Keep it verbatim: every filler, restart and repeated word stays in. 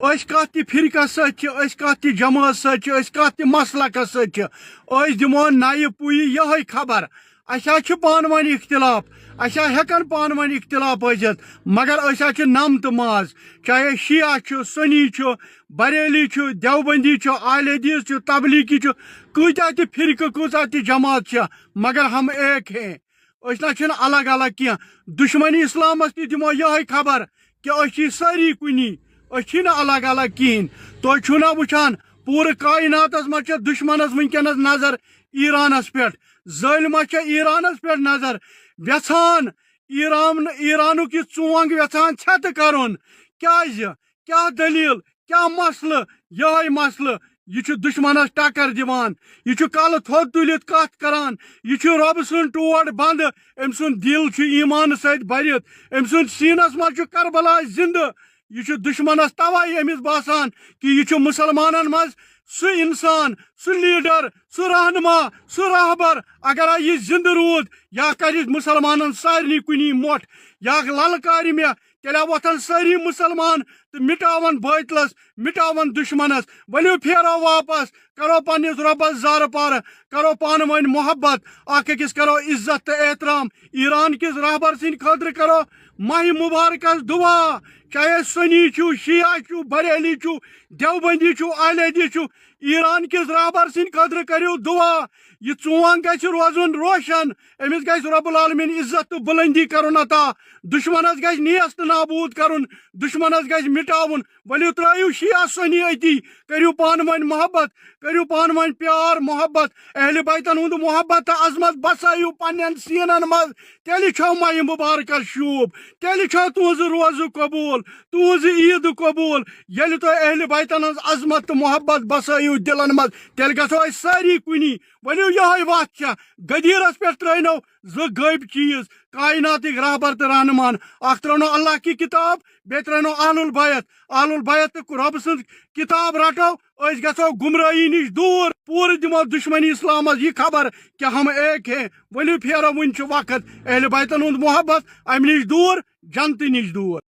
أسۍ کتھ تہِ فرقس سۭتۍ چھِ، أسۍ کتھ تہِ جمٲژ سۭتۍ چھِ، أسۍ کتھ تہِ مسلکس سۭتۍ چھِ، أسۍ دِمو نَیہِ پُیہِ یِہوٚے خبر۔ اسہِ حظ چھِ پانہٕ ؤنۍ اختلاف، اسہِ حظ ہٮ۪کن پانہٕ ؤنۍ اختلاف ٲسِتھ، مگر أسۍ حظ چھِ نم تہٕ ماز۔ چاہے شیعہ چھُ، سنی چھُ، بریلی چھُ، دیوبندی چھُ، اہل حدیث چھُ، تبلیغی چھُ، کۭتیاہ تہِ فرقہٕ، کۭژاہ تہِ جماعت چھِ، مگر ہم ایک ہیں۔ أسۍ نہ چھِنہٕ الگ الگ کینٛہہ۔ دُشمنی اسلامس تہِ دِمو یِہوٚے خبر کہِ أسۍ چھِ سٲری کُنی، أسۍ چھِنہٕ الگ الگ کِہیٖنۍ۔ تُہۍ چھِو نہ وٕچھان، پوٗرٕ کایناتس منٛز چھےٚ دُشمنس وٕنکیٚنس نظر ایرانس پٮ۪ٹھ، ظٲلمس چھےٚ ایرانس پٮ۪ٹھ نظر، یژھان ایران، ایرانُک یہِ ژونگ یژھان ژھٮ۪تہٕ کرُن۔ کیازِ؟ کیاہ دٔلیٖل؟ کیاہ مسلہٕ؟ یِہوٚے مسلہٕ۔ یہِ چھُ دُشمنس ٹکر دِوان، یہِ چھُ کلہٕ تھوٚد تُلِتھ کتھ کران، یہِ چھُ رۄبہٕ سُنٛد ٹوٹھ بنٛد، أمۍ سُنٛد دِل چھُ ایٖمانہٕ سۭتۍ بٔرِتھ، أمۍ سُنٛد سیٖنس منٛز چھُ کربلا زِندٕ۔ یہِ چھُ دُشمنس توے أمِس باسان کہِ یہِ چھُ مُسلمانن منٛز سُہ انسان، سُہ لیڈر، سُہ رہنما، سُہ رہبر۔ اگر یہِ زِندٕ روٗد، یہِ کرِ مُسلمانن سارنٕے کُنی مۄٹھ، یہِ للکارِ مےٚ، تیٚلہِ وۄتھن سٲری مُسلمان تہٕ مِٹاون بٲطلس، مِٹاون دُشمنس۔ ؤلِو پھیرو واپس، کرو پننِس رۄبس زارٕ پارٕ، کرو پانہٕ ؤنۍ محبت، اکھ أکِس کرو عزت تہٕ احترام۔ ایران کِس رہبر سٕنٛدِ خٲطرٕ کرو ماہِ مبارکس دعا، چاہے سنی چھُو، شیعہ چھُو، بریلی چھُو، دیوبندی چھُو، اہل حدیث چھُو، ایران کِس رہبر سٕنٛدِ خٲطرٕ کٔرِو دعا۔ یہِ ژونگ گژھِ روزُن روشن، أمِس گژھِ رب العالمین عزت تہٕ بلندی کرُن عطا۔ دُشمنس گژھِ نیست نابود کرُن، دُشمنس گژھِ مٹاوُن۔ ؤلِو ترٲیِو شیعہ سنی أتی، کٔرِو پانہٕ ؤنۍ محبت، کٔرِو پانہٕ ؤنۍ پیار محبت۔ اہل بیتن ہُنٛد محبت تہٕ عظمت بسٲیِو پننٮ۪ن سیٖنن منٛز، تیٚلہِ چھو ماہِ مبارکس شوٗب، تیٚلہِ چھو تُہنٛزٕ روزٕ قبوٗل، تُہنٛزٕ عیٖد قبوٗل۔ ییٚلہِ تُہۍ اہل بیتن ہٕنٛز عظمت تہٕ محبت بسٲیِو دِلن منٛز، تیٚلہِ گژھو أسۍ سٲری کُنی۔ ؤلِو یِہوٚے وَتھ چھےٚ، غدیٖرس پٮ۪ٹھ ترٛٲینو زٕ گٔبۍ چیٖز، کایناتٕکۍ رہبر تہٕ رہنمان۔ اکھ ترٛٲونو اللہ کی کتاب، بیٚیہِ ترٛٲونو اہل البیت۔ اہل البیت تہٕ رۄبہٕ سٕنٛز کتاب رٹو، أسۍ گژھو گمراہی نِش دوٗر، پوٗرٕ دِمو دُشمنی اسلامس یہِ خبر کہ ہم ایک ہیں۔ ؤلِو پھیرو، وُنہِ چھُ وقت، اہل بیتن ہُنٛد محبت امہِ نِش دوٗر، جنتہٕ نِش دوٗر۔